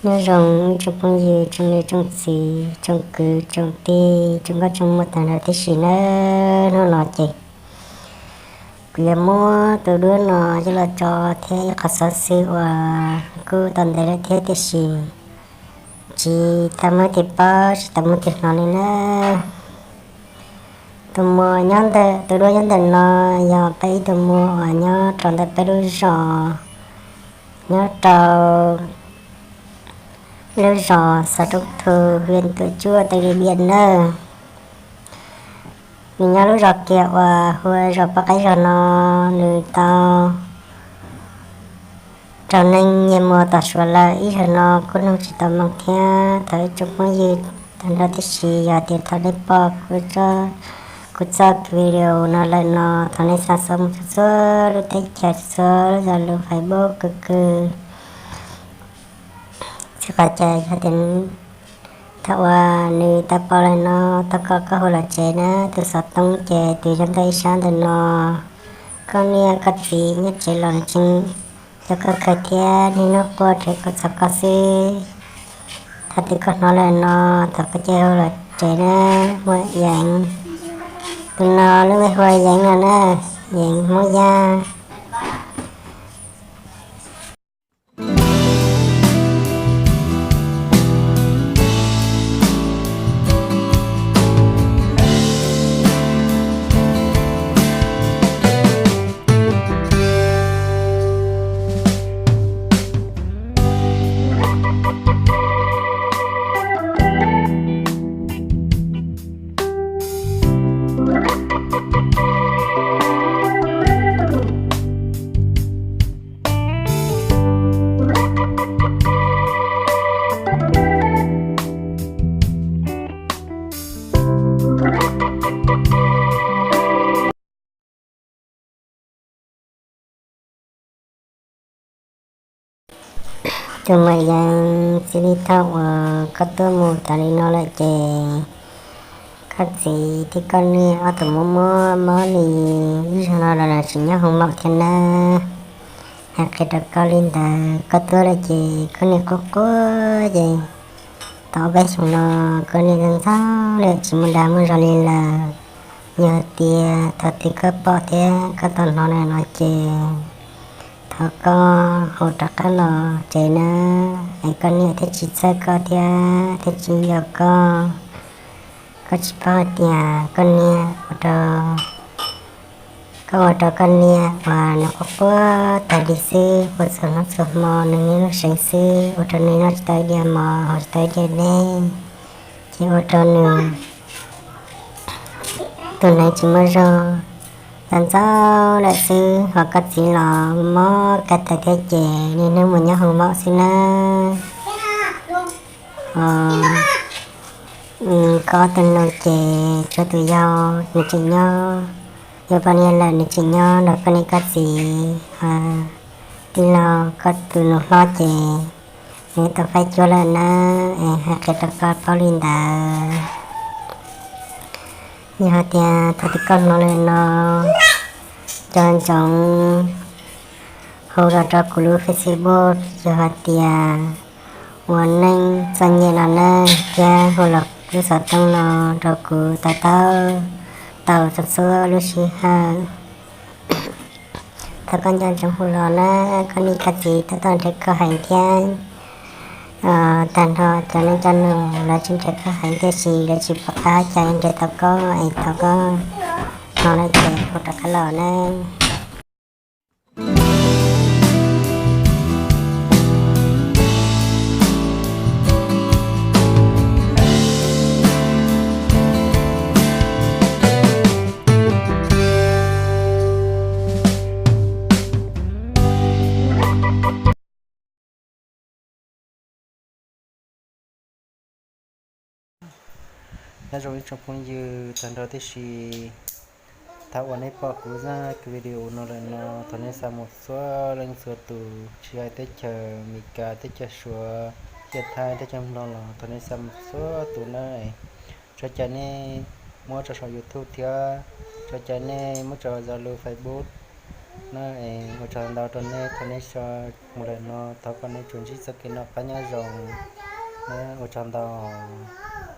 Nyob zoo ib tsoom phooj ywg, tsoom niam tsoom txiv, tsoom kwv tsoom tij, tsoom nkauj tsoom muam tag nrho tib si nawb. Hnub no ces kuv yuav muab tus duab no coj los tso thiab ib qho xov xwm uas kuj tau ntev lawm thiab tiam sis tsis tau muaj tus paub tsis tau muaj tus hnov li nawb. Tus muam nyob ntawm, tus duab nyob ntawm no yog peb ib tug muam uas nyob rau ntawm peb lub zos, nyob rau lub zos Xav Roob Thu, hwm Tuam Cuaj, teb Diam Npiam nawb. Nws nyob lub zos kiag uas hu ua zos Paj Qaib Zos no. Nws tau raug neeg nyiag mus tom Suav lawm, ib zaug no kuj nug tsis tau moo thiab. Thov ib tsoom phooj ywg tag nrho tib si, yog tias thaum nej pom kuv txoj video no lawm no, thov nej xa xov mus txhua txhua lub teb chaws, txhua lub zos lub Facebook kws kws. Txij qhov cai yog tias thaum uas nws tau pom lawm no, thov kom koj hu los tsev na. Tus xov tooj ces tus yog ntawm ib sab ntawm no. Koj niam koj txiv nyob tsev los nws tseem coj koj kawg thiab niaj hnub quaj rau koj txog koj xwb. Thaum twg koj hnov lawm no, thov koj cia li hu los tsev na. Muam Yeev, tus no lub npe hu ua Yeev no na, Yeev Hmoob Yaj. Tus muam Yeev, txij li thaum uas koj tuaj mus tas li no lawm ces koj txiv thiab koj niam ob tug muaj muaj mob li, ib zaug no los lawv tsis nyob hauv maum thiab nawb. Hais qhia rau koj li ntawd, koj tuaj lawm ces koj niam quaj quaj ces tau ob peb xyoos no koj niam ntxhab ntxhab lawm tsis muaj dag muaj zog li lawm. Yog hais tias thaum twg koj pom thiab koj tau hnov lawm no ces thov koj hu rov qab los tsev nawb, es koj niam thiaj tsis txhawj koj thiab thiaj tsis nco koj. Koj tsis paub hais tias koj niam ua rau, koj ua rau koj niam uas nws quaj quaj tas li xwb, quaj txhua hnub txhua hmo, nws niaj hnub seev xwb, ua rau nws noj tsis tau ib diav mov, haus tsis tau ib diav dej, ces ua rau nws tus neeg tsis muaj zog ntxaus ntxaus lawm xwb. Ho koj txiv los mob kawg tas thiab ces niaj hnub mus nyob hauv maum xwb nawb. Ho koj ob tug nus ces tshuav tus yau nws tseem nyob, yau poj niam lawm nws tseem nyob nrog koj niam koj txiv. Tij laug koj tus nus hlob ces nws tau faib cuab lawm nawb, es hais qhia rau koj paub li ntawd. Yog hais tias thaum twg koj hnov lawm no, nco ntsoov hu los rau kuv lub Facebook, yog hais tias ua neej txom nyem no na, thiab hu los lub xov tooj no rau kuv tau tau tau txhua txhua lub sij hawm. Thov koj nco ntsoov hu los na, koj niam koj txiv tab tom nrhiav koj heev thiab. Tag nrho cov neej cov nus lawv tseem nrhiav koj heev tiam sis lawv tsis pom qab cas yuav nrhiav tau koj, es thov koj hnov lawm ces hu rov qab los na. Nyob zoo ib tsoom phooj ywg tag nrho tib si, thaum uas nej pom kuv zaj video no lawm no, thov nej xa mus txhua leej txhua tus, tsis hais teb chaws Amelikas, teb chaws Suav, teb chaws Thaib, teb chaws Nplog los thov nej xa mus txhua tus na. Txhua cai nej muab tso saum YouTube thiab, txhua cai nej muab tso Zalo, Facebook, Na, ua tsaug ntau rau neb thaum neb so mus lawm no, thov kom neb tsuas ntsib txoj kev noj qab nyob zoo. Ua tsaug ntau.